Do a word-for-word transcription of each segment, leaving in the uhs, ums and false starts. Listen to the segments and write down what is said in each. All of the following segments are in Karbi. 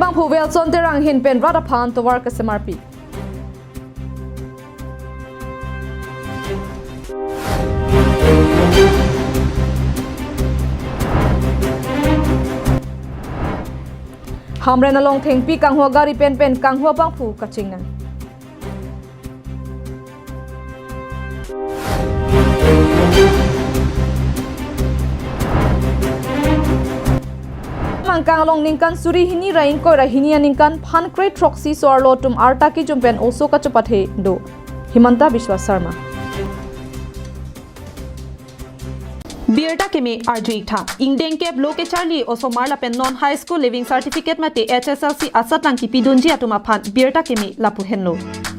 Bangphu Welson Terang ahin pen rat aphan tovar kasemarpi. Hamren along thengpi kanghu agari pen pen kanghu abangphu kachingnang. Mangkang along ningkan suri hini ra ingkoi ra hini aningkan phan kre throksi so-arlo atum arta kejum pen oso kachopathe do. Himanta Biswa Sarma. Birta keme arju-ik tha. Ingdeng kep lo kecharli osomar lapen non high school leaving certificate mate H S L C asatlang kipidunji atum aphan birta keme lapu henlo.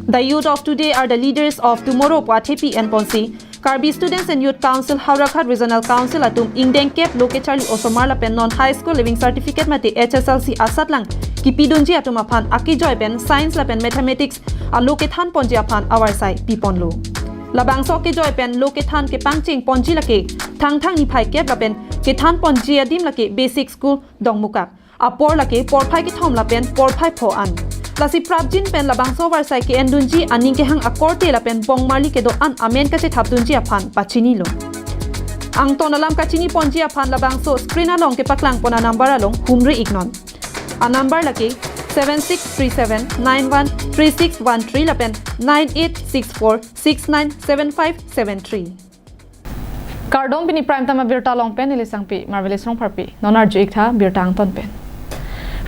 The youth of today are the leaders of tomorrow pu athepi enponsi Karbi Students and Youth Council Howraghat Regional Council atum ingdeng kep lo kecharli osomar lapen non high school leaving certificate mate H S L C asatlang kipidunji atum aphan akejoi pen science lapen mathematics alo kethan ponji aphan avarsai piponlo. Labangso akejoi pen lo kethan kepangcheng ponji lake Thangthang niphai kep lapen kethan ponji adim lake basic school Dongmukak. Apor lake porphai kethom lapen porphai pho an. Lasi prapjin pen labangso avarsai ke-endunji aning kehang akorte lapen bongmarli kedo-an amen kachethapdunji aphan pachinilo. Angton alam kachini ponji aphan labangso screen along kepaklang pon anumber along humri-iknon. Anumber lake seven six three seven nine one three six one three lapen nine eight six four six nine seven five seven three. Kardom, pini Prime Time abirta along pen neli Sangpi Marvelous Rongpharpi. Non arju-ik tha birta angton pen.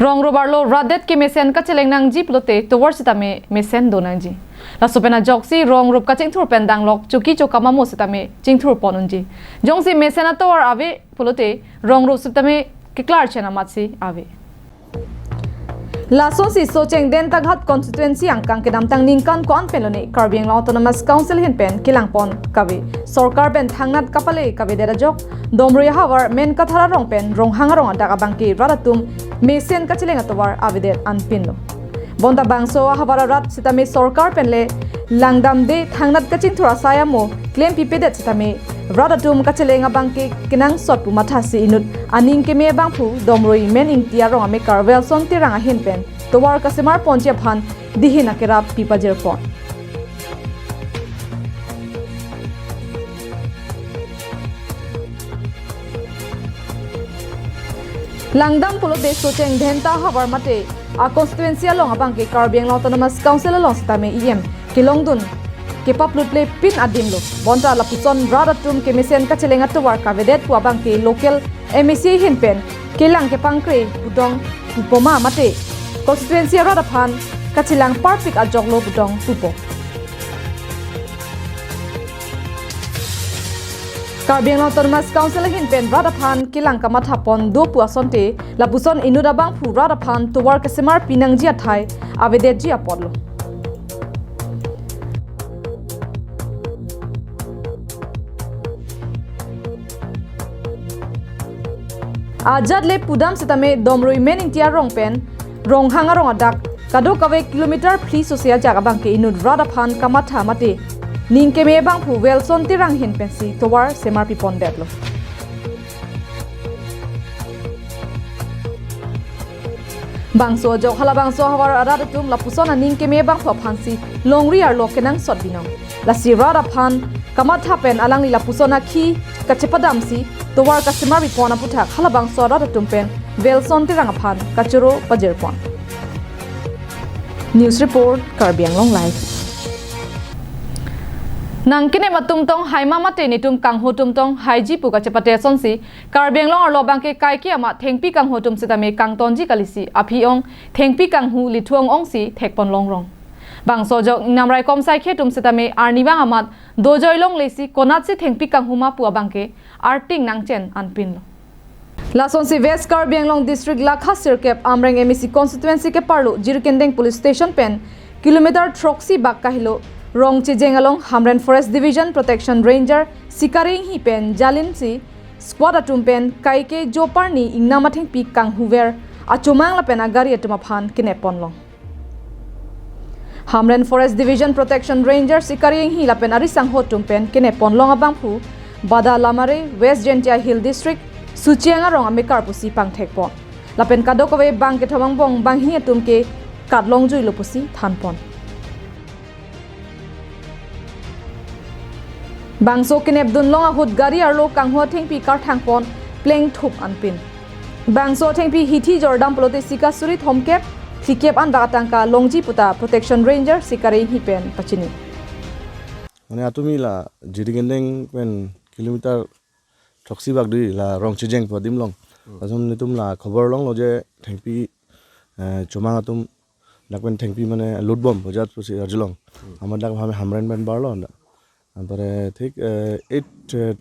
Rong rup arlo rat det kemesen kacheleng nangji pulote tovar sitame mesen do nangji. Laso pen ajoksi rong rup kachingthur pen danglok choki chokam amo sitame chingthur pon unji. Jongsi mesen atovar ave pulote rong rup sitame keklar chen amatsi ave. Lasonsi Socheng Dentaghat constituency angkang kedamtang ningkan ko-an pen lone Karbi Anglong Autonomous Council ahin pen kelang pon kave. Sorkar pen thangnat kapale kavedet ajok Domrui ahavar Menkathar arong pen Ronghang arong adak abangke rat atum mesen kacheleng atovar avedet anpinlo. Bonta bangso ahavar arat sitame sorkar pen le langdamde thangnat kachingthur asai amo klempipedet sitame rat atum kacheleng abangke kenangsot pu mathasi inut aning keme abangphu Domrui Men Ingti arong amekar Welson Terang ahin pen tovar kasemar ponji aphan dihin akerap pipajir pon. Langdam pulote Socheng Dhenta ahavar mate a constituency along abangke Karbi Anglong Autonomous Council along sitame E M kelongdun kepaplutle pin adimlo. Bonta lapuson rat atum kemesen kacheleng atovar kavedet pu abangke local M A C ahin pen kelang kepangkre pudong pupoma mate constituency arat aphan kachelang parpik ajoklo pudong pupo. Karbi Anglong Autonomous Council ahin pen rat aphan kelang kamatha pon do pu asonte lapuson inut abangphu rat aphan tovar kesemarpi nangji athai avedetji apotlo. Ajat le pudam sitame Domrui Men Ingti arong pen Ronghang arong adak kadokave kilometer phli sose ajak abangke inut rat aphan kamatha mate ning keme abangphu Welson Terang ahin pensi tovar semarpi pondetlo. Bangso ajok halabangso ahavar arat atum lapuson aning keme abangphu aphansi longri arlo kenangsot binong. Lasi rat aphan kamatha pen alangli lapuson akhi kachepadamsi tovar kasemarpi pon aputhak halabangso arat atum pen Welson Terang aphan kachoro pajir pon. News report, Karbi Anglong Live. Nangkene atum tong haima mate netum kanghu atum tong haiji pu kachepate asonsi Karbi Anglong arlo abangke kaike amat thengpi kanghu atum sitame kangtonji kalisi aphi ong thengpi kanghu lithuong ongsi thekpon longrong. Bangso ajok ingnam raikom saikhe atum sitame arnivang amat dojoi longlesi konatsi thengpi kanghu ma pu abangke arting nangchen anpinlo. Lasonsi West Karbi Anglong District lakha sirkep Amreng M A C constituency keparlo Jirikindeng Police Station pen kilometer throksi bak kahelo Rongchejeng along Hamren Forest Division Protection Ranger Sikari Enghi pen jalinsi squad atum pen kaike joparni ingnam athengpi kanghuver achomang lapen agari atum aphan kenep ponlong. Hamren Forest Division Protection Ranger Sikari Enghi lapen arisangho atum pen kenep ponlong abangphu Bada Lamare, West Jaintia Hill District, Suchiang arong amekar pusi pangthek pon. lapen kadokave bang kethom angbong banghini atum ke katlongjuilo pusi thanpon. Bangso kenepdunlong ahut gari arlo kanghu athengpi karthangpon plengthup anpin. Bangso athengpi hithi jordam pulote sika suri thomkep phlikep an dak atangka longji puta Protection Ranger Sikari Inghi pen pachini. Mane atumi la Jirikindeng pen kilometer throksi bak dui la Rongchejeng pu adim along. Hmm. Lason netum la khobor longlo je thengpi, eh, chomang atum dak pen thengpi mane lutbom pu jat pusi arjulong. Hmm. Amat dak Ham-, Hamren pen barlo na. Anpare thik, eh, eight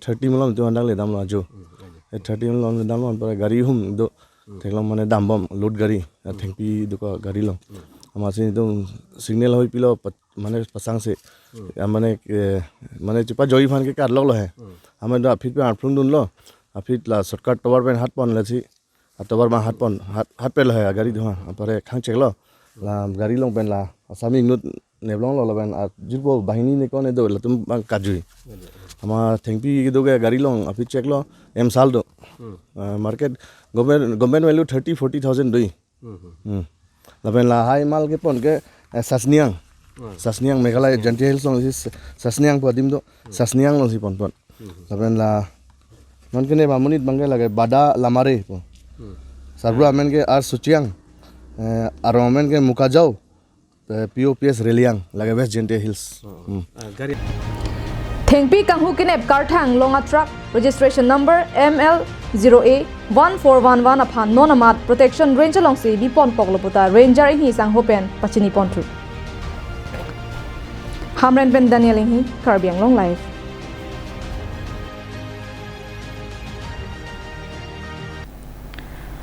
thirty malom netum dak ledamlo ajo. Hmm, ajo. Eight thirty malom ledamlo anpare gari hum do. Hmm. Theklong mane dambom load gari, eh, Hmm. thengpi duka gari along. Hmm. Amatsi netum signal hoi pilo pat-, mane pasang si. Hmm. Ya mane, eh, mane chepajoi aphan ke karloklo he. Hmm. Amat do aphi pen arphlung dunlo. Aphi la shortcut tovar pen hatpon lasi. A tovar ma hatpon, hat, hatpelo he gari do ha. Anpare khang cheklo. La gari along pen la Assam inut neplonglo lapen ajirpo banghini ne kone do latum bang kajui. Ama thengpi do ke gari along aphi cheklo M sal do. Hmm. Ah, market government, government value thirty, forty thousand doi. Hmm, hmm. Hmm. Lapen lahai mal kepon ke, eh, Sasniang. Hmm. Sasniang Meghalaya Sasniang. Jaintia Hills alongsi Sasniang pu adim do. Hmm. Sasniang alongsi ponpon. Hmm. Lapen la non kene ba monit bangke lake Bada Lamare pu. Hmm. Sarbura amen ke R Suchiang. Eh, arong amen ke Mukajao. Eh, P O P S Reliang, lake West Jaintia Hills. Oh. Hmm. Ah, gari. Thengpi kanghu kenep karthang long a truck registration number M L zero A one four one one aphan non amat Protection Ranger alongsi biponkoklo puta Ranger Inghi sangho pen pachiniponthu. Hamren pen Daniel Inghi, Karbi Anglong Live.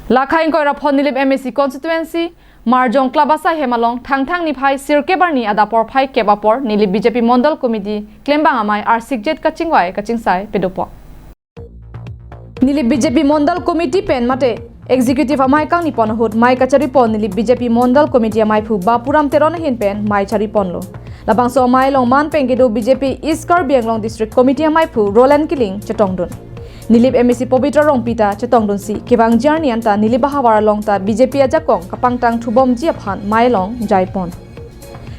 Lakha ingkoi ra phongo Nilip M A C constituency, Marjong Club asai hem along Thangthang niphai sirkep arni adap porphai kep apor Nilip B J P Mondal Committee klembang amei arsikjet kachingvai kachingsai pedopo. Nilip B J P Mondal Committee pen mate Executive amei kangnipon ahut mei kacharipon Nilip B J P Mondal Committee ameiphu Bapuram Teron ahin pen mei chariponlo. Labangso amei along man pen kedo B J P East Karbi Anglong District Committee ameiphu Roland Killing chetongdun. Nilip M A C Pabitra Rongpi ta chetongdunsi kevangji arni anta Nilip ahavar along ta B J P ajakong kapangtang thubomji aphan mei along jaipon.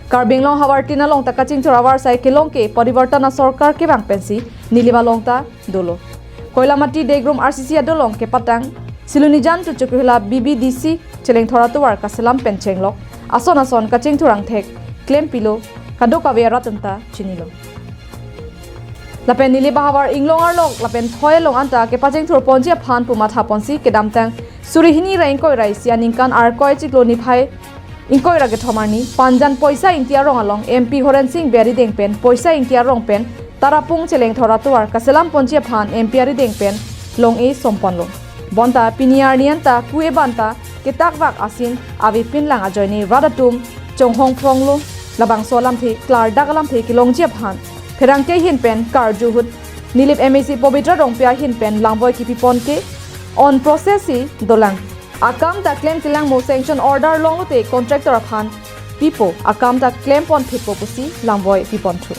Karbi Anglong havar tin along ta kachingthur avarsai kelong ke Parivartan asorkar kevang pensi Nilip along ta dolo. Koilamati Degrum R C C adolong kepatang, Silonijan Tuchukihula B B D C chelengthor atovar kaselam pen chenglok, ason ason kachingthur angthek klempilo, kadokave arat anta chinilo. Lapen Nilip ahavar inglong arlok lapen thoi along anta kepachingthurponji aphan pu mathaponsi kedamtang suri hini ra ingkoi ra isi aningkan Arkoi chiklo niphai ingkoi ra kethom arni Panjan Poisa Ingti arong along M P Horen Sing Bey arideng pen Poisa Ingti arong pen Tarapung chelengthor atovar kaselamponji aphan M P arideng pen long-e somponlo. Bonta pini arni anta ku-e banta ketakvak asin avepinlang ajoine rat atum chonghong phronglo, labangso alamthe klardak alamthe kelongji aphan pherangke ahin pen karju ahut Nilip M A C Pabitra Rongpi ahin pen langvoi kipipon ke on process si dolang. Akam ta klem tilangmo sanction order longlote contractor aphan pipo, akam ta klempon pipo pusi langvoi piponthu.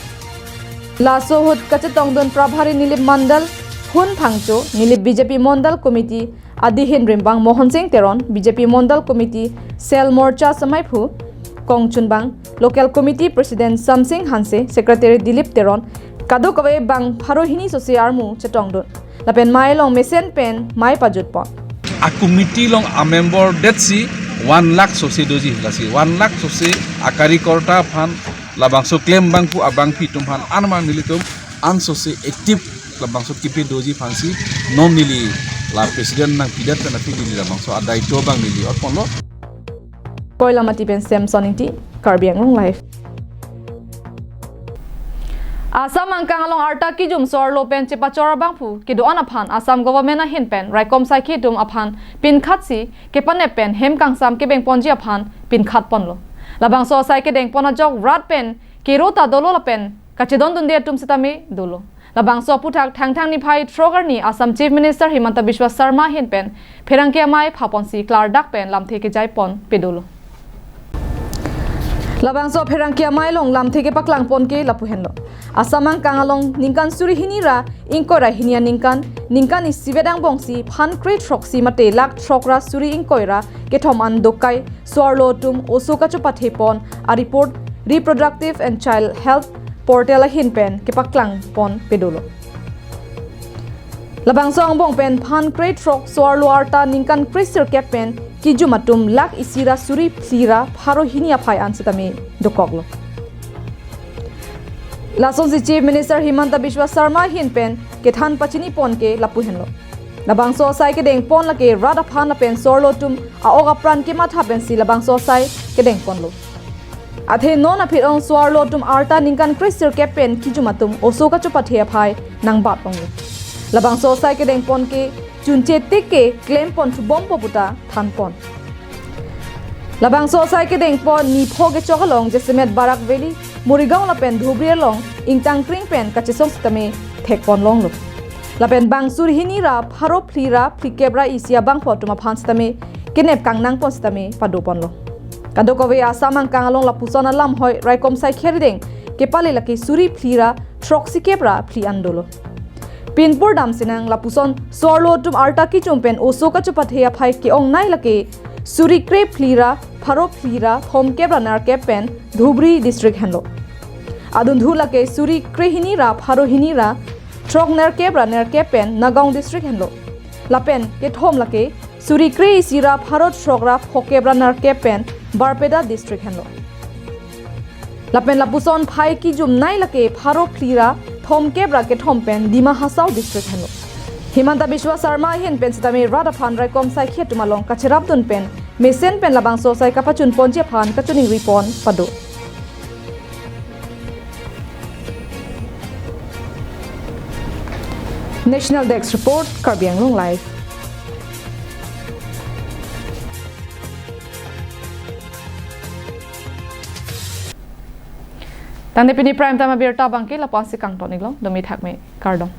Laso ahut kachetongdun Prabhari Nilip Mandal Hun Phangcho, Nilip B J P Mondal Committee adihin rimbang Mohon Sing Teron, B J P Mondal Committee Cell Morcha ameiphu Kongchunbang, Local Committee President Samsing Hanse, Secretary Dilip Teron, kadokave bang pharo hini sosi armu chetongdun. Lapen mei along mesen pen mei pajutpon. A committee along a member detsi one lakh sosi doji, lasi one lakh sosi a karyakarta aphan labangso klembangpo abangpi atum aphan anmang nelitum an sosi active labangso kipi doji aphansi non neli la president nangpidet pen aphi neli labangso adaito abang neli otponlo. Koilamati pen Samson Ingti, Karbi Anglong Live. Assam angkang along arta kijumso arlo pen chepachor abangphu kedo-an aphan Assam government ahin pen raikom saikhi atum aphan pinkhatsi kepanep pen hem kangsam kebengponji aphan pinkhatponlo. Labangso asai kedengpon ajok rat pen kero ta dolo lapen kachedondunde atum setame dolo. Labangso aphuthak Thangthang niphai throk arni Assam Chief Minister Himanta Biswa Sarma ahin pen pherangke amei phaponsi klardak pen lamthe kejaipon pedolo. Labangso pherangke amei along lamthe kepaklangpon ke lapu henlo. Asam angkang along ningkan suri hini ra ingkoi ra hini aningkan, ningkan isivet angbongsi phan kre throksi mate lakh throk ra suri ingkoi ra kethom an dokai so-arlo atum oso kachopathe pon a-report Reproductive and Child Health Portal ahin pen kepaklang pon pedolo. Labangso angbong pen phan kre throk so-arlo arta ningkan kre sirkep pen kijum atum lakh isi ra suri phli ra pharo hini aphai an sitame dokoklo. Lasonsi Chief Minister Himanta Biswa Sarma ahin pen kethan pachini pon ke lapu henlo. Labangso asai kedeng pon lake rat aphan lapen so-arlo atum a-ok apran kematha pensi labangso asai kedeng ponlo. Athe non aphi-ong so-arlo atum arta ningkan kre sirkep pen kijum atum oso kachopathe aphai nangbat longlo. Labangso asai kedeng pon ke chunche tik ke klem pon thubompo puta than pon. Labangso asai kedeng pon nipho kechok along jasemet Barak Valley, Morigaon lapen Dhubri along ingtang kring pen kachesong sitame thek pon longlo. Lapen bang suri hini ra pharo phli ra phlikep ra isi abangphu atum aphan sitame kenep kangnang pon sitame pado ponlo. Kadokave Asam angkang along lapuson alam hoi raikom saikhe arideng kepale lake suri phli ra throksikep ra phli an dolo. Pinpur damsinang lapuson so-arlo atum arta kijum pen oso kachopathe aphai ke-ongnei lake suri kre phli ra pharo phli ra thomkep ra nerkep pen Dhubri district henlo. Adunthu lake suri kre hini ra pharo hini ra throk nerkep ra nerkep pen Nagaon district henlo. Lapen kethom lake suri kre isi ra pharo throk ra phokep ra nerkep pen Barpeta district henlo. Lapen lapuson phai kijumnei lake pharo phli ra thomkep ra kethom pen Dima Hasao district henlo. Himanta Biswa Sarma ahin pen sitame rat aphan raikom saikhe atum along kacherapdun pen mesen pen labangso asai kapachun ponji aphan kachiningri pon pado. National Desk Report, Karbi Anglong Live. Tangte pini Prime Time abirta abangke lapu-an si kangton-iklo, domi thakme, kardom.